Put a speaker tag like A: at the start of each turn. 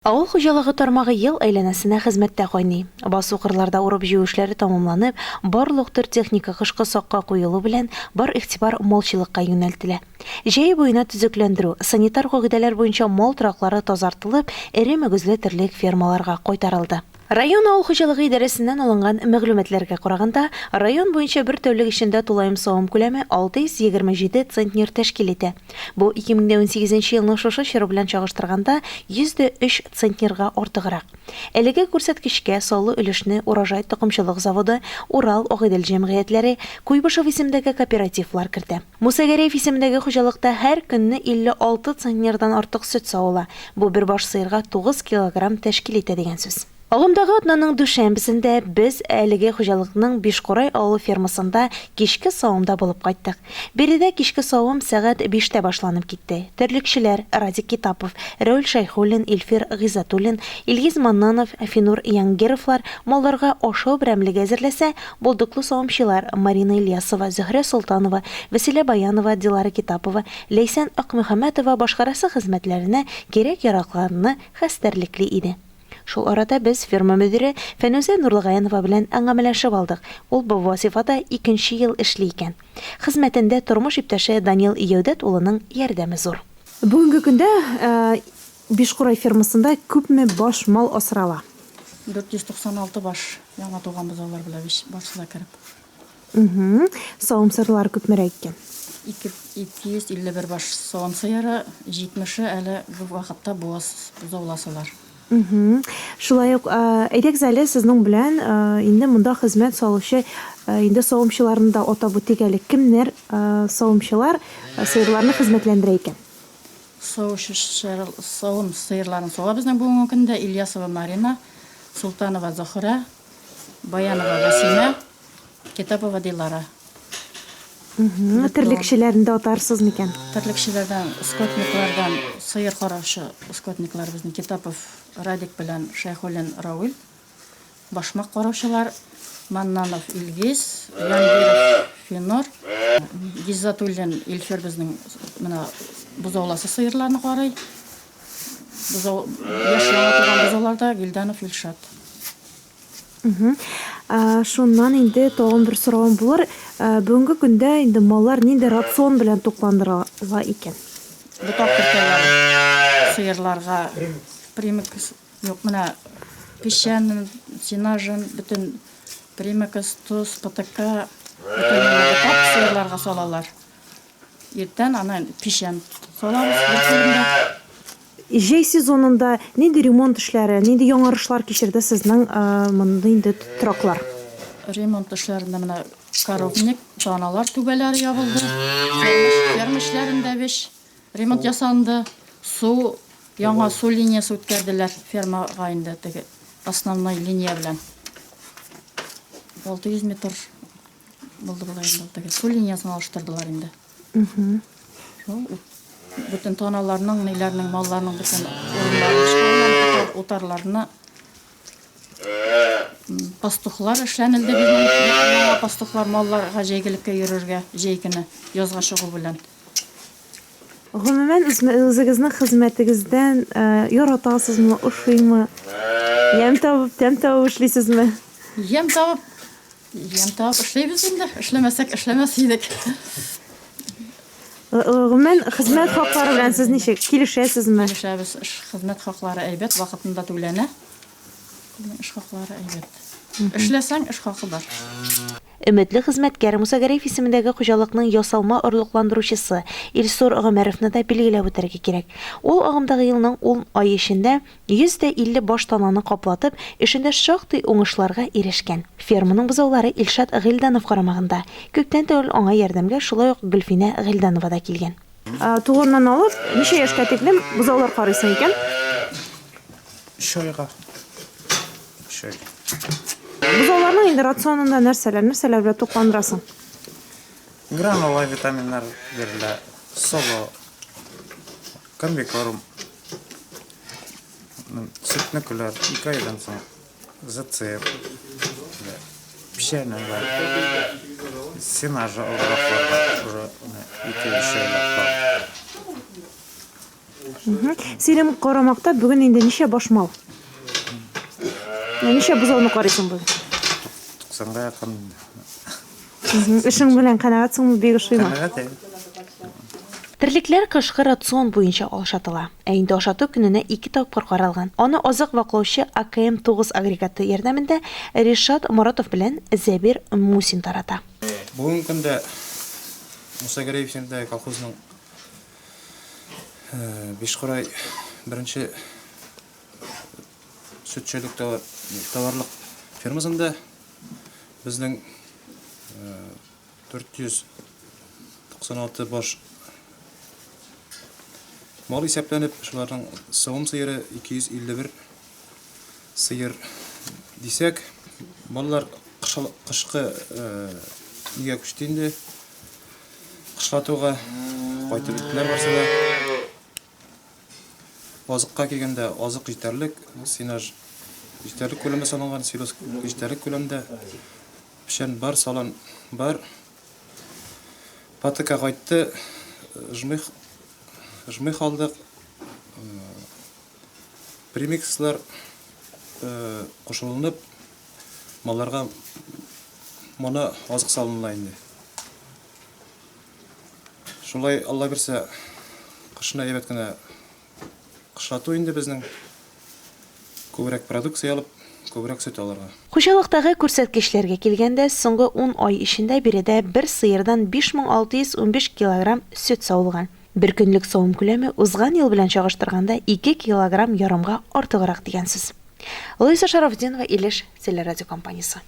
A: Авыл хуҗалыгы тармагы ел әйләнәсенә хезмәттә кайный. Басу-кырларда урып-җыю эшләре тәмамланып, барлык төр техника кышкы сакка куелу белән, бар игътибар малчылыкка юнәлтелә. Җәй буена төзекләндерү, санитар кагыйдәләр буенча мал тораклары тазартылып, эре мөгезле терлек фермаларга кайтарылды. Район авыл хуҗалыгы идарәсеннән алынган мәгълүматларга караганда, район буенча бер тәүлек эчендә тулаем савым күләме 627 центнер тәшкил итә. Бу 2018 нче елның шушы чоры белән чагыштырганда 103 центнерга артыграк. Әлеге күрсәткечкә саллы өлешне Урожай токымчылык заводы, Урал, Агыйдел җәмгыятьләре, Куйбышев исемендәге кооперативлар кертә. Муса Гәрәев исемендәге хуҗалыкта һәр көнне 56 центнердан артык сөт савыла, бу бер баш сыерга 9 килограмм тәшкил итә дигән сүз. Агымдагы атнаның дүшәмбесендә без әлеге хуҗалыкның Бишкурай авылы фермасында кичке савымда булып кайттык. Биредә кичке савым сәгать биштә башланып китте. Терлекчеләр Радик Китапов, Рәүл Шәйхуллин, Илфир Гыйззәтуллин, Илгиз Маннанов, Финур Янгировлар малларга ашау берәмлеге әзерләсә, Булдыклы савымчылар Марина Ильясова, Зөһрә Солтанова, Вәсилә Баянова, Дилара Китапова, Ләйсән Акмөхәммәтова башкарасы хезмәтләренә кирәк-яракларны хәстәрлекли иде. Шул арада без ферма мөдире Фәнүзә Нурлыгаянова белән әңгәмәләшеп алдык. Ул бу вазифада икенче ел эшли икән. Хезмәтендә тормыш иптәше Данил Яүдәт улының ярдәме зур. Бүгенге көндә Бишкурай фермасында күпме баш мал асрала?
B: 496 баш яңа туган бозаулар белән биш барсы да кереп.
A: Савым сыерлары күпмерәк икән?
B: 251 баш савым сыеры, 70-е әле бу вакытта буаз бозауласалар.
A: Шулай ук, әйдәгез әле сезнең белән инде монда хезмәт салучы инде савымчыларны да атап үтик әле. Кемнәр савымчылар сыерларны хезмәтләндерә икән?
B: Савучы савым сыерларын сава безнең бүгенге көндә Ильясова Марина, Султанова Зохрә, Баянова Вәсимә, Китапова Дилара.
A: Терлекчеләрне дә атарсыз микән?
B: Терлекчеләрдән, скотниклардан, сыер караучы скотниклар безнең Китапов Радик белән Шәйхуллин Рауил. Башмак караучылар, Маннанов Илгиз, Янгиров Финор, Гиззатуллин Илфир безнең менә бозауласы сыерларны карый. Бозау, яшь яңа туган бозауларда Гильданов Илшат.
A: Шуннан инде тагын бер соравым булыр. Бүгенге көндә инде маллар нинди рацион белән тукландырыла икән?
B: Ботак кертәләр сыерларга. Премикс. Юк, менә печән, сенажын, бөтен примекс, тоз, ПТК, бөтен бутап сыерларга салалар. Иртән аны печән салабыз бер көнендә.
A: Җәй сезонында нинди ремонт эшләре, нинди яңарышлар кичерде сезнең мондый инде тораклар?
B: Ремонт эшләрендә менә коровник, таналар түбәләре ябылды. Ферма эшләрендә биш Ремонт ясалынды, су, яңа су линиясе үткәрделәр фермага инде теге основной линия белән. 600 метр булды бугай инде ул теге су линиясен алыштырдылар инде. Шул бөтен таналарның, ниләрнең, малларның бөтен урыннарын чыгаралар, утарларны пастухлар эшләнелде безнең яңа пастухлар малларга җәйгелеккә йөрергә җәй көне язга чыгу белән.
A: Гомумән, үзегезнең хезмәтегездән яратасызмы, ошыймы? Ямь табып, тәм табып эшлисезме?
B: Ямь табып, ямь табып эшлибез инде. Эшләмәсәк, эшләмәс идек.
A: Гомумән, хезмәт хаклары белән сез ничек? Килешәсезме?
B: Килешәбез. Хезмәт хаклары әйбәт, вакытында түләнә. Эш хаклары әйбәт. Эшләсәң, эш хакы бар.
A: Өметле хезмәткәр, Муса Гәрәев исемендәге хуҗалыкның ясалма орлыкландыручысы Илсур Гомәровны да билгеләп үтәргә кирәк. Ул агымдагы елның ун ае эчендә 150 баш тананы каплатып, эшендә шактый уңышларга ирешкән. Ферманың бозаулары Илшат Гыйльданов карамагында. Күптән түгел аңа ярдәмгә шулай ук Гөлфинә Гыйльданова да килгән. Туганнан алып, ничә яшькә тиклем бозаулар карыйсың икән?
C: Өч айга. Өч ай.
A: Бозауларның инде рационында нәрсәләр, нәрсәләр белән тукландырасың?
C: Гранула витаминнар бирелә, солы, комбикорм, сөтне көләр, ике айдан соң ЗЦФ, печәне бар, сенажы олыракларга уже ике-өч айлыклар.
A: Синең карамакта бүген инде ничә баш мал? Ничә бозауны карыйсың бүген?
C: 90-га якын инде.
A: Эшең белән канәгатьсеңме, бик ошыймы?
C: Канәгать, әйе.
A: Терлекләр кышкы рацион буенча ашатыла. Ә инде ашату көненә ике тапкыр каралган. Аны азык ваклаучы АКМ-9 агрегаты ярдәмендә Ришат Моратов белән Зәбир Мусин тарата.
C: Бүгенге көндә Муса Гәрәев исемендәге колхозның Бишкурай беренче сөтчелек товарлык фермасында безнең 496 баш мал исәпләнеп, шуларның савым сыеры 251 сыер дисәк, маллар кышкы нигә күчте инде. Кышлатуга кайтып беттеләр барсы да. Азыкка килгәндә, азык җитәрлек, сенаж җитәрлек күләмдә салынган, силос җитәрлек күләмдә. Печән бар, салам бар. Патока кайтты, жмых, жмых алдык. Премикслар кушылынып, малларга моны азык салыныла инде. Шулай, Алла бирсә, кышны әйбәт кенә кышлату инде безнең. Күбрәк продукция алып, күбрәк сөт алырга.
A: Хуҗалыктагы күрсәткечләргә килгәндә, соңгы ун ай эчендә биредә бер сыердан 5615 килограмм сөт савылган. Бер көнлек савым күләме узган ел белән чагыштырганда ике килограмм ярымга артыграк дигән сүз. Луиза Шарафутдинова, Илеш телерадиокомпаниясе.